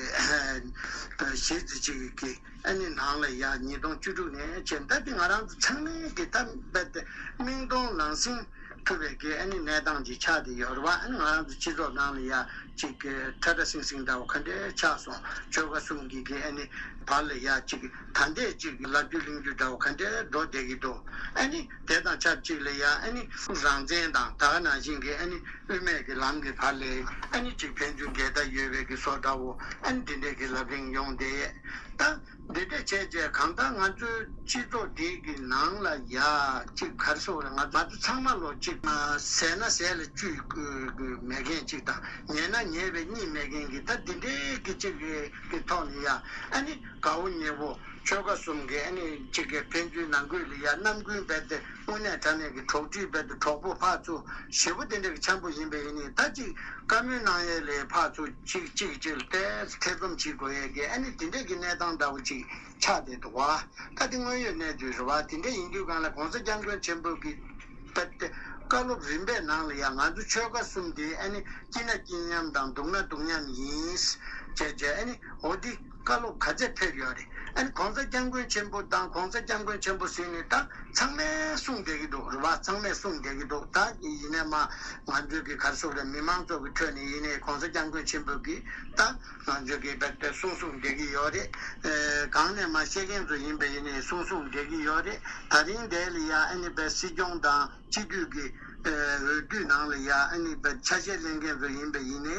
གཞེས་ཚེ་གཅིག་གི་ཨ་ནི་ནང་ལ་ཡ་ཉིས་སྟོང་བཅུ་དྲུག་ནས་བྱས་ད་དེ་ང་རང་ཚོ་ཚང་མས་ཀྱི་ད་རྦད་དེ་མིག་མཐོང་ལག་ཟིན་ཐུབ་པའི་གི་ཨ་ནི་གནས་སྟངས་ཅིག་ཆགས་བསྡད་ཡོད་རེད་བ། ཨ་ནི་ང་རང་ཚོ་སྤྱི་ཚོགས་ནང་ལ་ཡ་གཅིག་གི་ཁྲ་ཁྲ་སིང་སིང་འདྲ་བོ་ག་འདྲས་ཆགས་སོང་། ཆོལ་ཁ་གསུམ་གྱི་གི་ཨ་ནི་བར་ལ་ཡ་གཅིག་ད་ལྟའི་གཅིག་ལབ་རྒྱུ་གླེང་རྒྱུ་འདྲ་བོ་ག་འདྲས་འགྲོ་བསྡད་ཀྱི་འདུག་ཨ་ནི་དེ་དང་ཆབས་ཅིག་ལ་ཡ་ཨ་ནི་རང་བཙན་དང་ད་ག་ནང་བཞིན་གྱི་ཨ་ནི་དབུ་མའི་གི་ལམ་གྱི་བར་ལ་ཨ་ནི་གཅིག་ཕན་ཚུན་འགལ་ཟླ་ཡོད་པའི་གི་བཟོ་འདྲ་བོ་ཨ་ནི་དེ་འདྲས་གི་ལབ་གླེང་ཡོང་བསྡད་ཡས། ད་འདི་འདྲས་བྱས་རྗེས་གང་ལྟར་ང་ཚོའི་སྤྱི་ཚོགས་འདི་གི་ནང་ལ་ཡ་གཅིག་ག་རེ་ཟེར་དགོས་རེད། ང་ང་ཚོ་ཚང་མ་ལོ་གཅིག་ཟས་ན་ཟས་ལ་བཅུད་མེད་མཁན་གཅིག་དང་ཉལ་ན་ཉལ་བའི་གཉིད་མེད་མཁན་གྱི་ད་འདི་འདྲས་གི་གཅིག་གི་ཐོག་ནས་ཡ་ཨ་ནི་དགའ་བོ་ཉེ་བོ་ཆོལ་ཁ་གསུམ་གྱི་ཨ་ནི་གཅིག་གི་ཕན་ཚུན་ནང་ཁུལ་ལ་ཡ་རྣམ་ཀུན་རྦད་དེ་དངོས་གནས་དྲང་གནས་ཀྱི་གྲོགས་འདྲིས་རྦད་དེ་གྲོགས་པོ་ཕར་ཚུར་ཞེ་པོ་དེ་འདྲ་གི་འཆམ་པོ་ཡིན་པ་ཡིན་ནའི་ད་ཅིག་བཀའ་མོལ་གནང་ཡས་ལས་ཕར་ཚུར་གཅིག་གཅིག་གཅིག་ལ་ཐེ་ཐེ་ཚོམ་བྱེད་དགོས་ཡས་ཀྱི་ཨ་ནི་དེ་འདྲ་གི་གནས་སྟངས་འདྲ་བོ་ཅིག་ཆགས་བསྡད་འདུག་བ། ད་དེ་དངོས་ཡོད་གནས་ཚུལ་རེད་བ། དེ་འདྲ་ཡིན་དུས་གང་ལ་༸གོང་ས་༸སྐྱབས་མགོན་ཆེན་པོ་གི་ད་ལྟ་བཀའ་སློབ་རིམ་པའི་ནང་ལ་ཡང་ང་ཚོ་ཆོལ་ཁ་གསུམ་དེ་ཨ་ནི་སྐྱིད་ན་སྐྱིད་མཉམ་དང་སྡུག་ན་སྡུག་མཉམ་ཡིན། བྱས་བྱས་ཨ་ནི་འོ་འདི་བཀའ་སློབ་ག་ཚད་ཕེབས་ཡོད་རེད། ཨ་ནི་གོང་ས་སྐྱབས་མགོན་ཆེན་པོ་དང་གོང་ས་སྐྱབས་མགོན་ཆེན་པོ་ཟེར་ནས་ད་ཚང་མས་གསུངས་བསྡད་ཀྱི་འདུག་རེད་བ། ཚང་མས་གསུངས་བསྡད་ཀྱི་འདུག་ད་ཡིན་ནའི་མ་ང་ཚོའི་གི་ག་རེ་ཟེར་དགོས་རེད། མི་མང་ཚོ་གི་ཁྲོད་ནས་ཡིན་ནའི་གོང་ས་སྐྱབས་མགོན་ཆེན་པོ་གིས་ད་ང་ཚོའི་གི་རྦད་དེ་གསུང་གསུངས་བསྡད་ཀྱི་ཡོད་རེད། ཨེ་གང་ནས་མ་བཤད་མཁན་ཚོ་ཡིན་པ་ཡིན་ནའི་གསུང་གསུངས་བསྡད་ཀྱི་ཡོད་རེད། ད་རིང་འདི་ལ་ཡ་ཨ་ནི་རྦད་སྲིད་སྐྱོང་དང་སྤྱི་འཐུས་ཀྱི་ཨེ་འོས་བསྡུ་ནང་ལ་ཡ་ཨ་ནི་རྦད་ཆ་ཤས་ལེན་མཁན་ཚོ་ཡིན་པ་ཡིན་ནའི་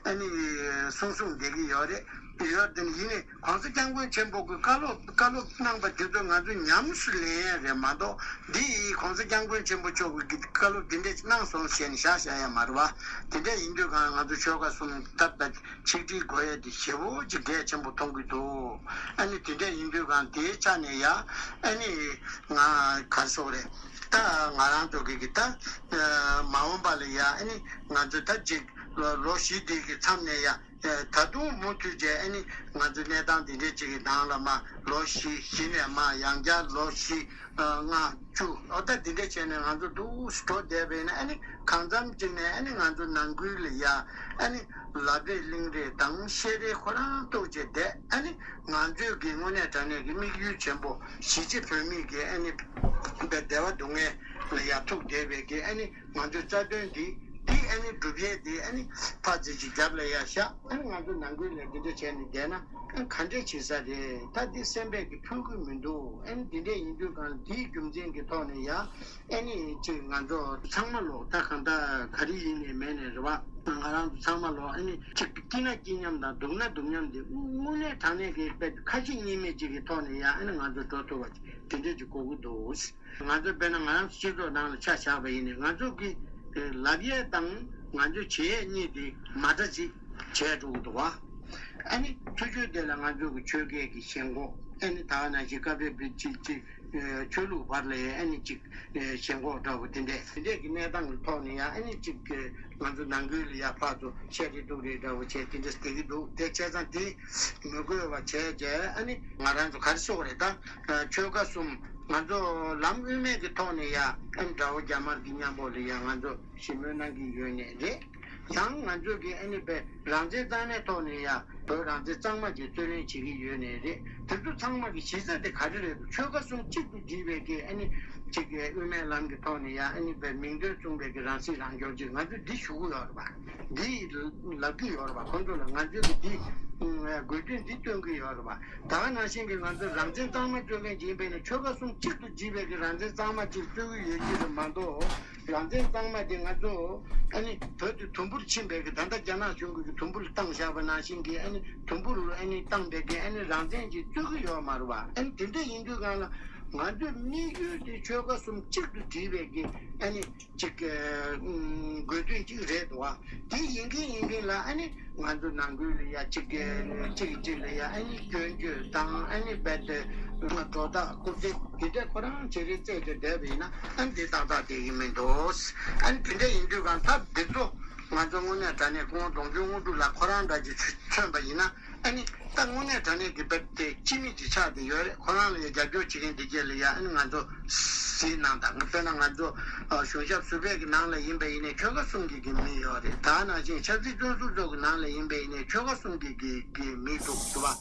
ཨ་ནི་གསུང་གསུངས་བསྡད་ཀྱི་ཡོད་རེད། ཡོད་དེ་ནི་ཡིན་ནའི་གོང་ས་སྐྱབས་མགོན་ཆེན་པོ་གི་བཀའ་སློབ་བཀའ་སློབ་གནང་པ་དེ་ཚོ་ང་ཚོ་ཉམས་སུ་ལེན་ཡ་རེད་མ་གཏོགས། འདི་ཡིས་གོང་ས་སྐྱབས་མགོན་ཆེན་པོ་མཆོག་གིས་བཀའ་སློབ་འདི་འདྲས་གནང་སོང་ཞེས་ནས་བཞག་བཞག་ཡ་མ་རེད་བ། དེ་འདྲས་ཡིན་དུས་གང་ང་ཚོ་ཆོལ་ཁ་གསུམ་ད་ལྟ་ཆིག་སྒྲིལ་དགོས་ཡ་དེ་ཞེ་པོ་ཅིག་གལ་ཆེན་པོ་མཐོང་གི་འདུག་ཨ་ནི་དེ་འདྲས་ཡིན་དུས་གང་དེའི་ཆ་ནས་ཡ་ཨ་ནི་ང་ག་རེ་ཟེར་དགོས་རེད། ད་ང་རང་ཚོ་གི་གི་ད་མ་འོངས་པ་ལ་ཡ་ཨ་ནི་ང་ཚོ་ད་ཅིག་ལོ་ལོ་བཞི་འདི་གི་མཚམས་ནས་ཡ། ད་དུང་མུ་མཐུད་བྱས་ཨ་ནི་ང་ཚོ་གནས་སྟངས་འདི་འདྲས་ཅིག་གི་ནང་ལ་མ་ལོ་བཞི་བཞི་ནས་མ་ཡང་བསྐྱར་ལོ་བཞི་ལྔ་བཅུ་ཨོ་ད་འདི་འདྲས་བྱས་ནས་ང་ཚོ་འདུག་སེ་འགྲོ་བསྡད་པ་ཡིན་ན་ཨ་ནི་གང་འཚམ་ཅིག་ནས་ཨ་ནི་ང་ཚོ་ནང་ཁུལ་ལ་ཡ་ཨ་ནི་ལབ་རེས་གླེང་རེས་དང་བཤད་རེས་ཁོ་རང་གཏོགས་བྱས་བསྡད། ཨ་ནི་ང་ཚོས་གི་དངོས་གནས་དྲང་གནས་ཀྱི་དམིགས་ཡུལ་ཆེན་པོ་གཞིས་བྱེས་བོད་མི་གི་ཨ་ནི་བདེ་བ་སྡུག་བསྔལ་ལ་ཡ་ཐུག་བསྡད་པའི་གི་ཨ་ནི། ང་ཚོའི་རྩ་དོན་འདི་འདི་ཨ་ནི་སྒྲུབ་ཡས་འདི་ཨ་ནི་ཕར་ཙམ་ཅིག་རྒྱབ་ལ་ཡ་བཞག་ཨ་ནི་ང་ཚོ་ནང་ཁུལ་ལ་འདི་འདྲ་བྱས་ནས་བསྡད་ན་ཨ་ག་འདྲས་བྱེད་ས་རེད། ད་འདི་སེམས་པས་ཀྱི་ཕན་གྱི་མི་འདུག་ཨ་ནི་འདི་འདྲས་ཡིན་དུས་གང་འདིའི་རྒྱུ་མཚན་གྱི་ཐོག་ནས་ཡ་ཨ་ནི་ཅིག་ང་ཚོ་ཚང་མ་ལོག་ད་གང་ལྟར་ག་རེ་ཡིན་ནས་མེད་ནས་རེད་བ། ང་རང་ཚོ་ཚང་མ་ལོག་ཨ་ནི་ཅིག་སྐྱིད་ན་སྐྱིད་མཉམ་དང་སྡུག་ན་སྡུག་མཉམ་འདི་དངོས་གནས་དྲང་གནས་ཀྱི་དཔེ་ཁ་ཞེ་གཉིས་མེད་ཅིག་གི་ཐོག་ནས་ཡ་ཨ་ནི་ང་ཚོ་འགྲོ་ཐུབ་པ་ཅིག་འདི་འདྲས་ཅིག་དགོས་ཀྱི་འདུག་ང་ཚོ་དཔེར་ན་ང་རང་ཚོ་སྤྱི་ཚོགས་ནང་ལ་ཆ་བཞག་པ་ཡིན་ནའི་ང་ཚོ་གི་ལབ་ཡས་དང་ང་ཚོ་བྱེད་ཡས་གཉིས་དེ་མ་འདྲ་ཅིག་བྱས་འགྲོ་གི་འདུག་བ། ཨ་ནི་ཆུ་ཚོད་དེ་ལ་ང་ཚོ་གི་ཆོལ་ཁའི་གི་ཞེན་ཁོག་ཨ་ནི་ད་ག་ནང་བཞིན་སྐབས་རེ་བི་ཅིག་ཅིག་ཆོས་ལུགས་བར་ལ་ཡང་ཨ་ནི་ཅིག་ཞེན་ཁོག་འདྲ་བོ་དེ་འདྲས་དེ་འདྲས་ཀྱི་གནས་སྟངས་ཀྱི་ཐོག་ནས་ཡང་ཨ་ནི་ཅིག་ང་ཚོ་ནང་ཁུལ་ལ་ཡ་ཕར་ཚུར་བཤད་རེས་གཏུག་རེས་འདྲ་བོ་བྱས་དེ་འདྲས་བསྡད་ཀྱི་འདུག་དེ་བྱས་ཙང་དེ་མི་དགོས་པ་བྱས་རྗེས་ཨ་ནི་ང་རང་ཚོ་ག་རེ་ཟེར་དགོས་རེད། ད་ཆོལ་ཁ་གསུམ་ང་ཚོ་ལམ་དབུ་མའི་གི་ཐོག་ནས་ཡ་ཨ་ནི་དགྲ་བོ་རྒྱ་དམར་གྱི་མཉམ་པོ་ལ་ཡ་ང་ཚོ་ཞི་མོལ་གནང་གི་ཡོད་ནས་རེད། ཡང་ང་ཚོ་གི་ཨ་ནི་པའི་རང་བཙན་གཙང་མའི་ཐོག་ནས་ཡ་བོད་རང་བཙན་གཙང་མ་གི་རྩོད་ལེན་བྱེད་ཀྱི་ཡོད་ནས་རེད། དེ་ཚོ་ཚང་མ་གི་གཞི་རྩ་དེ་ག་རེ་རེད་འདུག་ཆོལ་ཁ་གསུམ་གཅིག་ཏུ་བསྒྲིལ་བའི་གི་ཨ་ནི་གཅིག་གི་དབུ་མའི་ལམ་གྱི་ཐོག་ནས་ཡ་ཨ་ནི་པའི་མིང་དོན་མཚུངས་པའི་གི་རང་སྲིད་རང་སྐྱོང་ཅིག་ང་ཚོས་འདི་ཞུ་གི་ཡོད་རེད་པ། འདི་ལབ་ཀྱི་ཡོད་རེད་པ། ཁོང་ཚོ་ལ་ང་ཚོས་གི་འདི་དགོས་འདུན་འདི་སྟོན་གྱི་ཡོད་རེད་པ། ད་ག་ནང་བཞིན་གི་ང་ཚོ་རང་བཙན་གཙང་མ་རྩོད་མཁན་ཅིག་ཡིན་པས་ན་ཆོལ་ཁ་གསུམ་གཅིག་ཏུ་བསྒྲིལ་བའི་གི་རང་བཙན་གཙང་མ་ཅིག་རྩོད་ཀྱི་ཡོད་ཀྱི་རེད་མ་གཏོགས། རང་བཙན་གཙང་མ་དེ་ང་ཚོ་ཨ་ནི་བོད་དུ་དུམ་བུར་ཕྱིན་པའི་གི་ད་ལྟ་རྒྱ་ནག་གཞུང་གིས་གི་དུམ་བུར་བཏང་བཞག་པ་ནང་བཞིན་གི་ཨ་ནི་དུམ་བུར་ཨ་ནི་བཏང་བའི་གི་ཨ་ནི་རང་བཙན་གྱི་རྩོད་ཀྱི་ཡོད་མ་རེད་བ། ཨ་ནི་དེ་འདྲ་ཡིན་དུས་གང་ལ་ང་ཚོའི་དམིགས་ཡུལ་དེ་ཆོལ་ཁ་གསུམ་གཅིག་ཏུ་བསྒྲིལ་བའི་གི་ཨ་ནི་ཅིག་དགོས་འདུན་ཅིག་རེད་འདུག་བ། དེ་ཡིན་གིན་ཡིན་གིན་ལ་ཨ་ནི་ང་ཚོ་ནང་ཁུལ་ལ་ཡ་གཅིག་གིས་གཅིག་གིས་གཅིག་ལ་ཡ་ཨ་ནི་སྐྱོན་བརྗོད་དང་ཨ་ནི་རྦད་དེ་སྒྲོ་བཏགས་རྐུབ་སྟེགས་དེ་འདྲ་ཁོ་རང་བྱེད་རེས་རྩེད་དེ་བསྡད་པ་ཡིན་ན་ཨ་ནི་དེ་ཏག་ཏག་བསྡད་ཀྱི་མི་འདུག་ཨ་ནི་དེ་འདྲ་ཡིན་དུས་གང་ཐབས་འདི་ཚོ་ང་ཚོ་དངོས་གནས་དྲང་གནས་སྐུ་ངོ་ལྡོང་ཆུང་དངོས་གྲུབ་ལགས་ཁོ་རང་འདྲ་ཅིག་མཚོན་པ་ཡིན་ན། ཨ་ནི་ད་དངོས་གནས་དྲང་གནས་ཀྱི་དཔེ་དེ་སྤྱི་མི་ཅིག་ཆགས་བསྡད་ཡོད་རེད། ཁོ་རང་ལ་ཡ་རྒྱབ་སྐྱོར་བྱེད་མཁན་དེ་གྱད་ལ་ཡ་ཨ་ནི་ང་ཚོ་གཟིགས་གནང་དང་། དཔེར་ན་ང་ཚོ་གཞུང་ཞབས་ཟུར་པའི་གི་ནང་ལ་ཡིན་པ་ཡིན་ནའི་ཆོལ་ཁ་གསུམ་གྱི་གི་མི་ཡོད་རེད། ད་ནང་བཞིན་ཆབ་སྲིད་བཙོན་ཟུར་ཚོ་གི་ནང་ལ་ཡིན་པ་ཡིན་ནའི་ཆོལ་ཁ་གསུམ་གྱི་གི་གི་མི་འདུག་ཟེར་བ།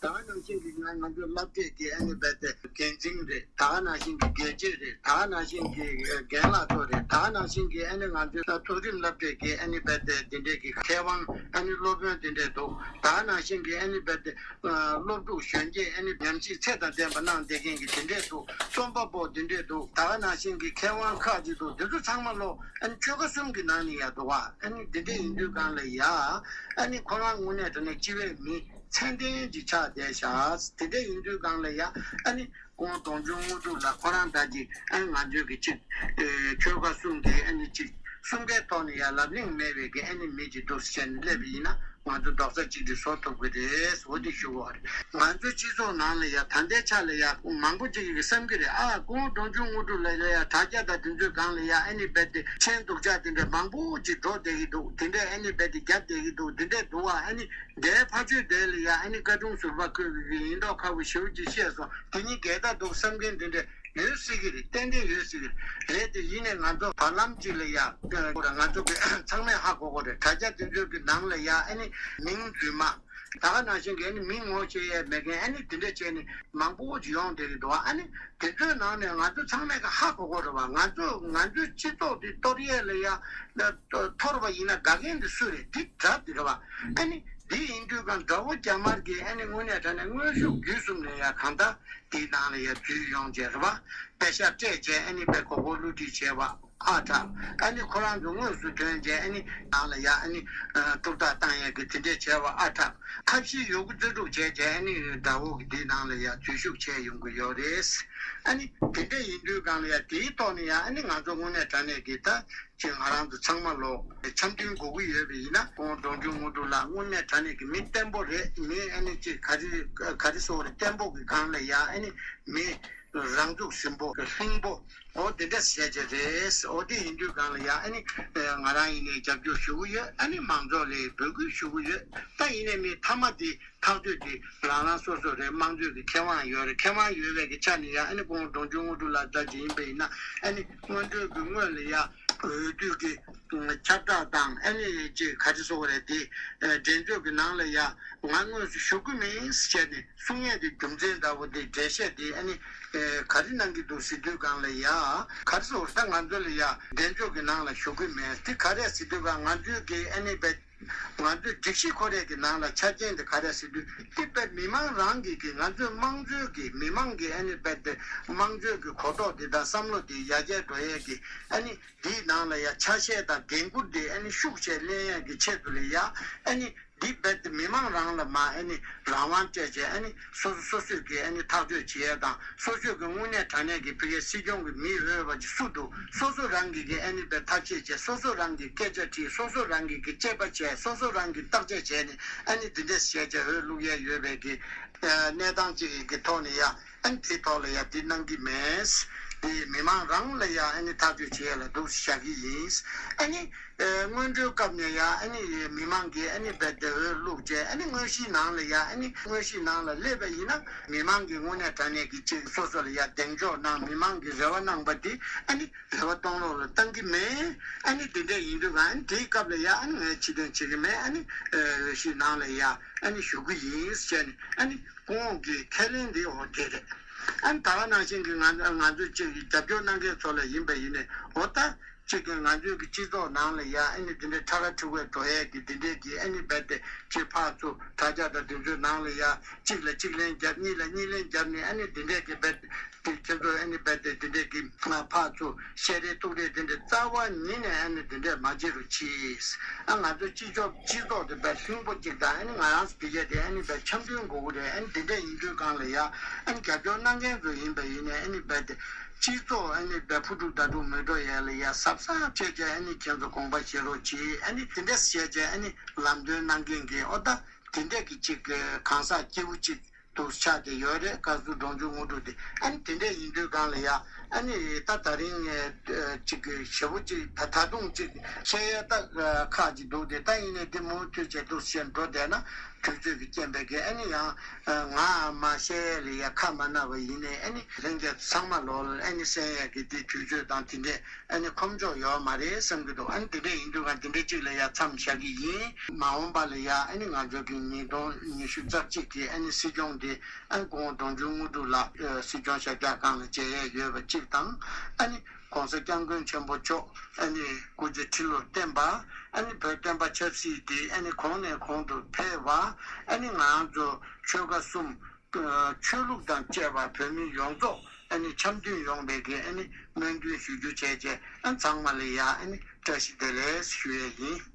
ད་ནང་བཞིན་གྱི་ང་ང་ཚོ་སློབ་གྲྭའི་གི་ཨ་ནི་རྦད་དེ་འགན་འཛིན་རེད། ད་ག་ནང་བཞིན་གྱི་དགེ་ཆེ་རེད། ད་ག་ནང་བཞིན་གྱི་རྒན་ལགས་ཚོ་རེད། ད་ག་ནང་བཞིན་གྱི་ཨ་ནི་ང་ཚོའི་མཐོ་རིམ་སློབ་གྲྭའི་གི་ཨ་ནི་རྦད་དེ་དེ་འདྲས་ཀྱི་མཁས་དབང་ཨ་ནི་སློབ་དཔོན་དེ་འདྲས་འདུག་ད་ག་ནང་བཞིན་གྱི་ཨ་ནི་རྦད་དེ་སློབ་ཕྲུག་གཞོན་སྐྱེས་ཨ་ནི་ཉམས་ཞིབ་ཚད་དང་ལྡན་པ་གནང་བསྡད་མཁན་གྱི་དེ་འདྲས་འདུག་རྩོམ་པ་པོ་དེ་འདྲས་འདུག་ད་ག་ནང་བཞིན་གྱི་མཁས་དབང་ཁག་ཅིག་འདུག་འདི་ཚོ་ཚང་མ་ལོ་ཨ་ནི་ཆོལ་ཁ་གསུམ་གྱི་ནང་ནས་ཡ་འདུག་བ། ཨ་ནི་དེ་འདྲས་ཡིན་དུས་གང་ལ་ཡ་ཨ་ནི་ཁོ་རང་དངོས་གནས་དྲང་གནས་སྤྱི་པའི་མི་ཚད་ལྡན་ཅིག་ཆགས་བསྡད་ཤག་དེ་འདྲས་ཡིན་དུས་གང་ལ་ཡ་ཨ་ནི་སྐུ་ངོ་ལྡོང་ཆུང་དངོས་གྲུབ་ལགས་ཁོ་རང་ད་ཅིག་ཨ་ནི་ང་ཚོའི་གི་ཅིག་ཨེ་ཆོལ་ཁ་གསུམ་གི་ཨ་ནི་ཅིག་གསུམ་ཀའི་ཐོག་ནས་ཡ་ལབ་གླེང་མེད་པའི་གི་ཨ་ནི་མི་ཅིག་འདུག་ཟེར་ནས་སླེབས་པ་ཡིན་ན་ང་ཚོ་རྡོག་རྩ་གཅིག་སྒྲིལ་བཟོ་ཐུབ་ཀྱི་རེད་ཟེར་འོ་དེ་ཞུ་བ་རེད། ང་ཚོ་སྤྱི་ཚོགས་ནང་ལ་ཡ་ད་ལྟའི་ཆ་ལ་ཡ་མང་པོ་ཅིག་གིས་བསམ་གི་རེད། ཨ་སྐུ་ངོ་ལྡོང་ཆུང་དངོས་གྲུབ་ལགས་ལ་ཡ་དྲ་རྒྱ་དང་དེ་ཚོའི་སྒང་ལ་ཡ་ཨ་ནི་རྦད་དེ་མཆན་སྡུག་ཅག་དེ་འདྲ་མང་པོ་ཅིག་འགྲོ་བསྡད་ཀྱི་འདུག་དེ་འདྲས་ཨ་ནི་རྦད་དེ་རྒྱབ་བསྡད་ཀྱི་འདུག་དེ་འདྲས་འདུག་བ། ཨ་ནི་དེའི་ཕར་ཕྱོགས་དེ་ལ་ཡ་ཨ་ནི་བཀའ་དྲུང་ཟུར་པ་ཁོས་གི་ཡིན་མདོག་ཁ་པོ་ཞེ་པོ་ཅིག་བཤད་སོང་། དེ་གཉིས་འགལ་ཟླ་འདུག་བསམ་མཁན་དེ་འདྲས་ཡོད་སྲིད་ཀྱི་རེད། ཏན་ཏན་ཡོད་སྲིད་ཀྱི་རེད། དེ་ཡིན་ནའི་ང་ཚོ་བར་ལམ་ཅིག་ལ་ཡ་ང་ཚོ་གི་ཚང་མས་ཧ་གོ་གོ་རེད། དྲ་རྒྱ་དེ་ཚོའི་གི་ནང་ལ་ཡ་ཨ་ནི་མིང་རྫུན་མ་ ད་ག་ནང་བཞིན་གྱི་ཨ་ནི་མི་ངོ་ཤེས་ཡས་མེད་མཁན་ཨ་ནི་དེ་འདྲ་བྱས་ནས་མང་པོ་ཅིག་ཡོང་བསྡད་ཀྱི་འདུག་ཨ་ནི་དེ་ཚོའི་ནང་ནས་ང་ཚོ་ཚང་མས་ཀྱི་ཧ་གོ་གོ་རེད་བ། ང་ཚོ་ང་ཚོའི་སྤྱི་ཚོགས་དེ་གཏོར་ཡས་ལ་ཡ་འཐོར་བ་ཡིན་ན་དགའ་མཁན་དེ་སུ་རེད། དེ་དྲག་དེ་རེད་བ། ཨ་ནི་དེ་ཡིན་དུས་གང་དགྲ་བོ་རྒྱ་དམར་གྱིས་ཨ་ནི་དངོས་གནས་དྲང་གནས་དངོས་ཤུགས་བརྒྱུད་གསུམ་ནས་ཡ་གང་ལྟར་དེའི་ནང་ལ་ཡ་འཛུལ་ཡོང་བྱས་རེད་བ། པེ་ཤག་སྤྲད་བྱས་ཨ་ནི་པའི་གོ་གོ་བསླུ་བྲིད་བྱས་བ། ཨ་དྲག་ཨ་ནི་ཁོ་རང་ཚོ་དངོས་སུ་ཐོན་རྗེས་ཨ་ནི་ནང་ལ་ཡ་ཨ་ནི་ཨ་གཏུག་རྟགས་བཏང་ཡ་གི་དེ་འདྲས་བྱས་པ་ཨ་དྲག་ཐབས་ཤེས་ཡོད་རྒུ་རྩལ་སྤྲུགས་བྱས་རྗེས་ཨ་ནི་དགྲ་བོ་གི་དེའི་ནང་ལ་ཡ་འཛུལ་ཞུགས་བྱས་ཡོང་གི་ཡོད་རེད། ཨ་ནི་དེ་འདྲས་ཡིན་དུས་སྒང་ལ་ཡ་དེའི་ཐོག་ནས་ཡ་ཨ་ནི་ང་ཚོ་དངོས་གནས་དྲང་གནས་ཀྱི་ད་ཅིག་ང་རང་ཚོ་ཚང་མ་ལོ་འཆམ་མཐུན་དགོས་ཀྱི་ཡོད་པ་ཡིན་ན་ཁོང་འབྲོང་ཆུང་དངོས་གྲུབ་ལགས་དངོས་གནས་དྲང་གནས་ཀྱི་མི་བརྟན་པོ་རེད། མི་ཨ་ནི་ཅིག་ག་རེ་ག་རེ་ཟེར་དགོས་རེད། བརྟན་པོ་གི་སྒང་ལ་ཡ་ཨ་ནི་མི། རང་ཚུགས་ཟིན་པོ་ལྷིང་པོ། འོ་དེ་འདྲ་བྱས་བྱས་རེད། འོ་དེ་ཡིན་དུས་སྒང་ལ་ཡ་ཨ་ནི་ང་རང་ཡིན་ནའི་རྒྱབ་སྐྱོར་ཞུ་གི་ཡོད། ཨ་ནི་མང་ཚོགས་ལ་འབོད་སྐུལ་ཞུ་གི་ཡོད། ད་ཡིན་ནའི་མི་མཐའ་མ་དེ་ཐག་གཅོད་དེ་རང་རང་སོ་སོ་རེད། དམངས་གཙོའི་གི་ཁེ་དབང་ཡོད་རེད། ཁེ་དབང་ཡོད་པའི་གི་ཆ་ནས་ཡ་ཨ་ནི་ཁོང་འབྲོང་ཆུང་དངོས་གྲུབ་ལགས་འདྲ་ཅིག་ཡིན་པ་ཡིན་ན་ཨ་ནི་སྔོན་འགྲོའི་གི་སྔོན་ལ་ཡ་འོས་བསྡུ་གི་ཁྱབ་བསྒྲགས་དང་ཨ་ནི་ཅིག་ག་རེ་ཟེར་དགོས་རེད། དེ་འགྲན་རྩོད་ཀྱི་ནང་ལ་ཡ་ང་དངོས་སུ་ཞུགས་ཀྱི་མིན་ཟེར་ནས་གསུང་ཡས་དེ་རྒྱུ་མཚན་འདྲ་བོ་དེ་འགྲེལ་བཤད་དེ་ཨ་ནི་ག་རེ་གནང་གི་འདུག་ཟེར་དུས་སྒང་ལ་ཡ་ག་རེ་ཟེར་དགོས་རེད། ད་ང་ཚོ་ལ་ཡ་འགྲན་རྩོད་ཀྱི་ནང་ལ་ཞུགས་ཀྱི་མེད། དེ་ག་རེ་ཟེར་དུས་སྒང་ང་ཚོའི་གི་ཨ་ནི་བས་ང་ཚོའི་སྒྲིག་གཞི་ཁོ་རའི་གི་ནང་ལ་ཆ་རྐྱེན་དེ་ག་རེ་ཟེར་དུས་དེ་བས་མི་མང་རང་གི་གི་ང་ཚོའི་དམངས་གཙོའི་གི་མི་མང་གི་ཨ་ནི་བས་དེ་དམངས་གཙོའི་གི་གོ་རྟོགས་དེ་དང་བསམ་བློ་དེ་ཡར་རྒྱས་འགྲོ་ཡས་གི་ཨ་ནི། འདིའི་ནང་ལ་ཡ་ཆ་ཤས་དང་འགན་འཁུར་དེ་ཨ་ནི་ཤུགས་ཆེ་ལེན་ཡག་གི་ཆེད་དུ་ལ་ཡ་ཨ་ནི་འདི་རྦད་དེ་མི་མང་རང་ལ་མ་ཨ་ནི་རང་དབང་སྤྲད་བྱས་ཨ་ནི་སོ་སོ་སོ་སོས་ཀྱི་ཨ་ནི་ཐག་གཅོད་བྱེད་ཡ་དང་སོ་སོས་ཀྱི་དངོས་གནས་དྲང་གནས་ཀྱི་ཕ་གིའི་སྲིད་སྐྱོང་གི་མི་འོས་པ་ཅིག་སུ་འདུག་སོ་སོ་རང་གིས་ཀྱི་ཨ་ནི་པའི་ཐབས་ཤེས་བྱས། སོ་སོ་རང་གིས་སྐད་ཆ་དྲིས། སོ་སོ་རང་གིས་ཀྱི་དཔྱད་པ་བྱས། སོ་སོ་རང་གིས་བརྟག་དཔྱད་བྱས་ནས་ཨ་ནི་འདི་འདྲས་བྱས་བྱས་འོས་བླུག་ཡ་ཡོད་པའི་ཀྱི་གནས་སྟངས་ཅིག་གི་ཐོག་ནས་ཡ། ཨ་ནི་དེའི་ཐོག་ལ་ཡ་དེ་གནང་གི་མེད། དེ་མི་མང་རང་ལ་ཡ་ཨ་ནི་ཐག་གཅོད་བྱེད་ཡ་ལ་འདུག་བཞག་གི་ཡིན། ཨ་ནི་སྔོན་འགྲོའི་སྐབས་ནས་ཡ་ཨ་ནི་མི་མང་གིས་ཨ་ནི་རྦད་དེ་འོས་བླུགས་བྱས་ཨ་ནི་དངོས་གཞིའི་ནང་ལ་ཡ་ཨ་ནི་དངོས་གཞིའི་ནང་ལ་སླེབས་པ་ཡིན་ན་མི་མང་གིས་དངོས་གནས་དྲང་གནས་ཀྱི་ཅིག་སོ་སོ་ལ་ཡ་གདེང་འཇོག་གནང་མི་མང་གིས་རེ་བ་གནང་པ་དེ་ཨ་ནི་རེ་བ་སྟོང་ལོག་ལ་བཏང་གི་མེད། ཨ་ནི་དེ་འདྲ་ཡིན་དུས་གང་ཨ་ནི་དེའི་སྐབས་ལ་ཡ་ཨ་ནི་ངས་ཕྱིར་འཐེན་བྱེད་ཀྱི་མེད། ཨ་ནི་འོས་གཞིའི་ནང་ལ་ཡ་ཨ་ནི་ཞུགས་ཀྱི་ཡིན་ཟེར་ནས་ཨ་ནི། ཁོང་གི་ཁས་ལེན་འདི་འོ་དེ་རེད། ཨ་ནི་ད་ག་ནང་བཞིན་གྱི་ང་ང་ཚོས་ཅིག་རྒྱབ་སྐྱོར་གནང་མཁན་ཚོ་ལ་ཡིན་པ་ཡིན་ནའི་འོ་ད་ཅིག་གི་ང་ཚོའི་གི་སྤྱི་ཚོགས་ནང་ལ་ཡ་ཨ་ནི་འདི་འདྲའི་ཁྲ་ཁ་ཁྲིག་པའི་འགྲོ་ཡས་ཀྱི་འདི་འདྲའི་གི་ཨ་ནི་རྦད་དེ་ཅིག་ཕར་ཚུར་དྲ་རྒྱ་དང་དེ་ཚོའི་ནང་ལ་ཡ་གཅིག་ལ་གཅིག་ལན་བརྒྱབ་གཉིས་ལ་གཉིས་ལན་བརྒྱབ་ནས་ཨ་ནི་འདི་འདྲའི་གི་རྦད་དེ་ཁྱེད་ཚོ་ཨ་ནི་རྦད་དེ་འདི་འདྲའི་གི་ཕར་ཚུར། བཤད་རེས་གཏུག་རེས་དེ་འདྲ་རྩ་བ་ཉིད་ནས་ཨ་ནི་དེ་འདྲས་མ་བྱེད་རོགས་གྱིས། ཨ་ང་ཚོ་སྤྱི་ཚོགས་སྤྱི་ཚོགས་དེ་དཔེ་ལྷིང་པོ་གཅིག་དང་ཨ་ནི་ང་རང་ཚོ་དེ་གས་དེ་ཨ་ནི་དཔེ་འཆམ་མཐུན་དགོས་ཀྱི་རེད། ཨ་ནི་དེ་འདྲས་ཡིན་དུས་སྒང་ལ་ཡ་ཨ་ནི་རྒྱབ་སྐྱོར་གནང་མཁན་ཚོ་ཡིན་པ་ཡིན་ནའི་ཨ་ནི་དཔེ་དེ་སྤྱི་ཚོགས་ཨ་ནི་དཔེ་ཕུ་དཀྲུག་ད་དཀྲུག་མི་འགྲོ་ཡས་ལ་ཡ་གཟབ་གཟབ་བྱས་བྱས་ཨ་ནི་ཁྱེད་ཚོ་དགོངས་པ་བཞེས་རོགས་གྱིས། ཨ་ནི་དེ་འདྲས་བྱས་བྱས་ཨ་ནི་ལམ་སྟོན་གནང་མཁན་གྱི་ཨོ་ད་དེ་འདྲས་ཀྱི་གཅིག་གང་ཟག་སྐྱེ་བོ་གཅིག་དུ་ཆགས་ཏེ་ཡོད་རེད། བཀའ་ཟུར་འབྲོང་ཆུང་དངོས་གྲུབ་དེ་ཨ་ནི་དེ་འདྲས་ཡིན་དུས་སྒང་ལ་ཡ་ཨ་ནི་ད་ད་རིང་ཅིག་ཞེ་པོ་ཅིག་ད་ད་དུང་ཅིག་བཤད་ཡ་ད་ཁག་ཅིག་འདུག་སྟེ། ད་ཡིན་ནའི་འདི་མུ་མཐུད་བྱས་འདུག་བཤད་འགྲོ་བསྡད་ན་དུས་ཚོད་ཀྱི་རྐྱེན་པས་ཀྱི་ཨ་ནི་ཡང་ང་མ་བཤད་ཡ་ལ་ཡ་ཁ་མ་ན་བ་ཡིན་ནའི་ཨ་ནི་ལྷན་རྒྱས་ཚང་མ་ལོ་ལ་ཨ་ནི་གསན་ཡ་གི་དེ་དུས་ཚོད་དང་དེ་འདྲས། ཨ་ནི་ཁོམ་ཕྱོགས་ཡོད་མ་རེད་བསམ་གྱི་འདུག་ཨ་ནི་དེ་འདྲ་ཡིན་དུས་ང་དེ་འདྲ་གཅིག་ལ་ཡ་མཚམས་བཞག་གི་ཡིན། མ་འོངས་པ་ལ་ཡ་ཨ་ནི་ང་ཚོ་གི་ཉིས་སྟོང་ཉི་ཤུ་རྩ་གཅིག་གི་ཨ་ནི་སྲིད་སྐྱོང་དེ་ཨ་ནི་ཁོང་འབྲོང་ཆུང་དངོས་གྲུབ་ལགས་སྲིད་སྐྱོང་ཞབས་བཀྱག་སྒང་ལ་མཇལ་ཡས་ཡོད་པ་གཅིག་དང་། ཨ་ནི་༸གོང་ས་༸སྐྱབས་མགོན་ཆེན་པོ་མཆོག་ཨ་ནི་སྐུ་ཚེ་ཁྲི་ལོར་བརྟན་པ། ཨ་ནི་བོད་བསྟན་པ་ཆབ་སྲིད་དེ་ཨ་ནི་གོང་ནས་གོང་དུ་འཕེལ་བ། ཨ་ནི་ང་རང་ཚོ་ཆོལ་ཁ་གསུམ། ཆོས་ལུགས་དང་བཅས་པ་བོད་མི་ཡོངས་རྫོགས་ཨ་ནི་འཆམ་མཐུན་ཡོང་བའི་གི་ཨ་ནི་སྨོན་འདུན་ཞུ་རྒྱུ་བྱས་རྗེས་ཨ་ཚང་མ་ལ་ཡ་ཨ་ནི་བཀྲ་ཤིས་བདེ་ལེགས་ཞུ་ཡས་ཡིན།